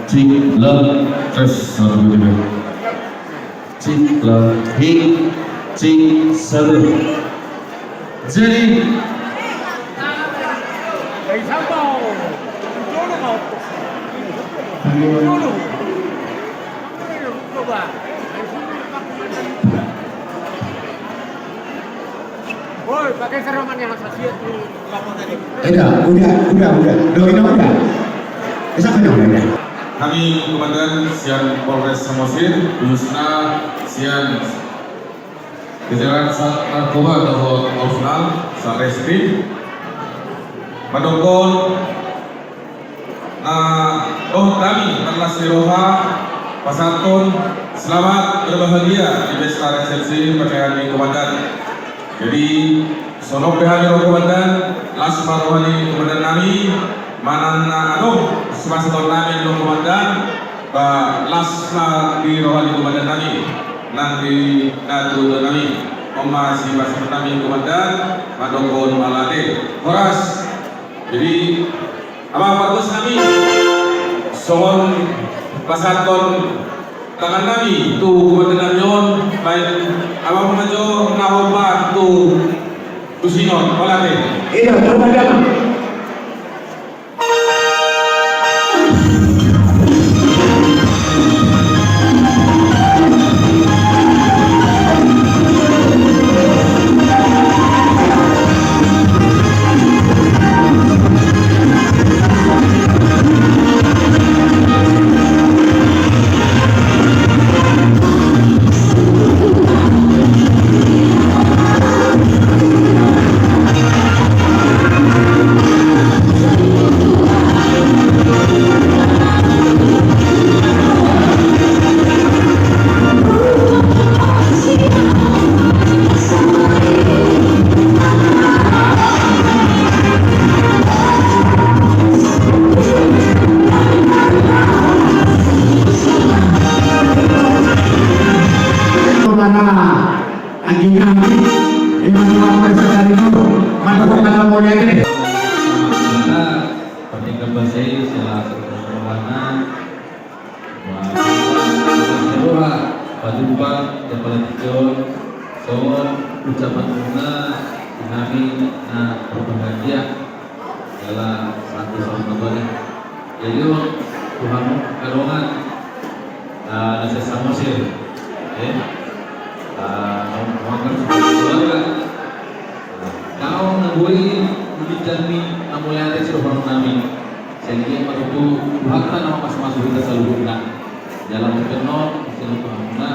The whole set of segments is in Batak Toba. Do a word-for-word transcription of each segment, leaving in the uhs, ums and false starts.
Cik, la, tes, satu, dua, tiga. Cik, la, hik, cik, satu. Jadi, woi, pakai serangan yang sasiat di lapangan ini. Udah, udah, udah, udah. Doain udah. Bisa kena udah, udah. Hami Komandan sian Polres Samosir, khususna sian jajaran Sat Narkoba dohot Polsnal, Satreskrim, mandokkon na dohot hami marlas ni roha pasahathon selamat berbahagia di pesta resepsi pernikahan ni Komandan. Jadi, songon pe hami ro Komandan, las ma roha ni Komandan nami, manang na adong sipasahaton nami dohot Komandan, ba las ma di roha ni Komandan nami, nang di na tutu nami, on ma sipasahaton nami Komandan, mandokkon mauliate. Horas. Jadi, amang pargonsi nami, songon pasahathon tangan nami tu Komandan nami on, baen amang ma jo na hombar tu, tu sinon, mauliate. Iya, coba dia. Anjing kami, ima dua persen dari itu, mantap kata mauliate. Pernikahan basa i selalu Wah, pajumpang jam pala tiga on, songon ucapan muna di hami na berbahagia jala satu sama tuan. Jadi on, Tuhan kadongan, ah, na sian Samosir, eh, ah, keluarga. Naung na boi di ginjang ni na mauliate sidohonon nami. Sian i ma tutu Tuhanta na mamasumasu hita saluhutna. Jala mungkin non sian Tuhan na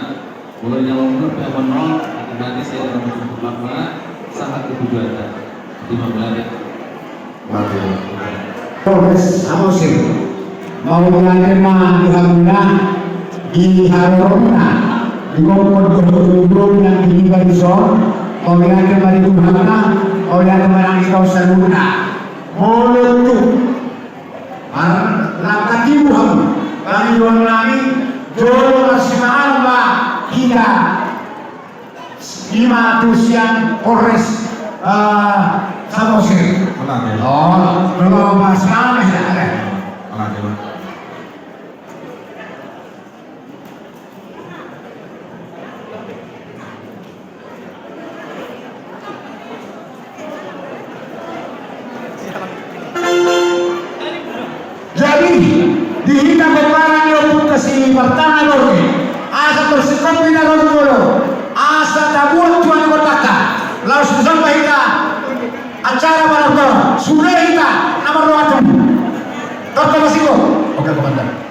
molo di na mamulak pe amon non hati-hati sian na mamasumasu sahat tu tujuanta. Di ma mauliate. Polres Samosir. Mauliate ma di hamuna, di haroromuna, di gokhon dohot di umur na di liba dison. Mauliate ma di Tuhanta, mauliate ma nang di hita saluhutna. Molo tung marlangka tibu hamu pangidoan nami, jolo marsimangalan ma hita. Ima tu sian Polres, eh, Samosir. Mauliate. Oh, belum, Mas. Mana ya? Mauliate, Mas. Jadi, di hita pomparan ni ompunta si Partana Borge, asa tarsingkop hita ro tu jolo, asa tabuat tu anak kotanta, laos tu son ma hita acara manang tor, sude hita na marroha tubu. Tor, tor, masiko. Oke, Komandan.